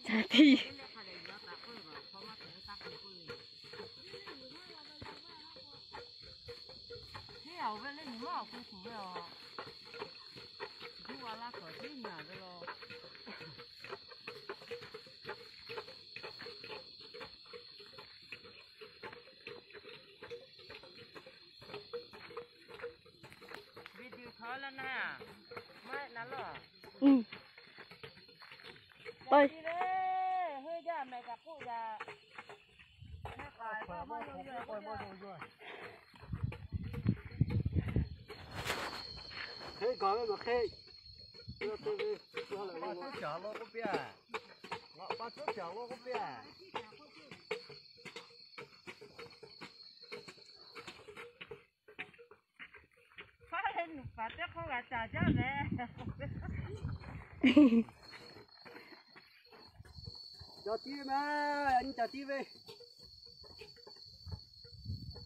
Caˇ tiˇ. Video thawˇ laˇ na, maˇ heˆ na lawˬ. Oi. Hk'e gaˬ ve ngaˬ hk'e. Ngaˬ pa tcuhˉ caˍ law k'oˆ piˇ a. Ngaˬ pa tcuhˉ caˍ law k'oˆ piˇ a. Hk'a leh nuˬ paˍ teˇ hk'aˇ g'a caˍ jaˇ meh. Caˍ tiˇ ve meh, a nyi caˍ tiˇ ve.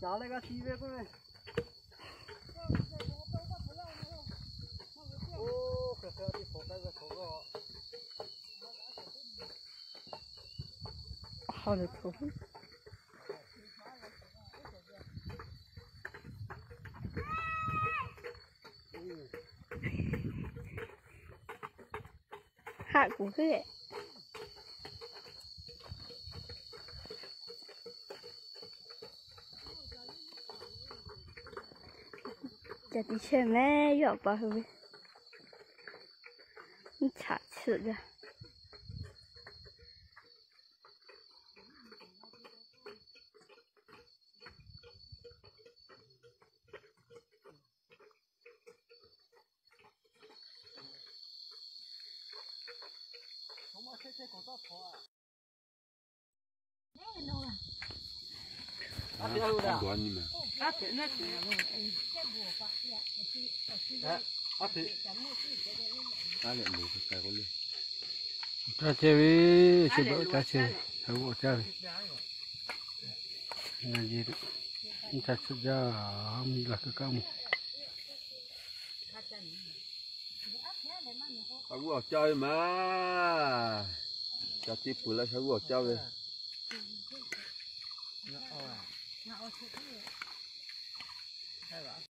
Caˍ leh g'a tiˇ ve k'oˆ ve. Oˇ, hk'e hk'e a tiˇ hk'awꞈ k'ai ve hk'awꞈ g'aˇ. Haꞈ leh hto. Haꞈ kuˬ heuˆ. Caˬ tiˇ chehˇ meh, yawˇ awˬ pa hui ve. Nyi chaꞈ chiˆ jaˇ. Caˇ chehˇ ve, chi beuꞈ caˇ chehˇ ve, hk'a g'awˆ caˇ ve. Ngaˬ yeˬ, nyi chaꞈ chiˆ jaˇ, miˬ laˬ keu kaˆ mawˬ. Sha g'uˇ awˬ caˇ ve maˍ. Caˬ tiˇ peuˬ leh sha g'uˇ awˬ caˇ ve.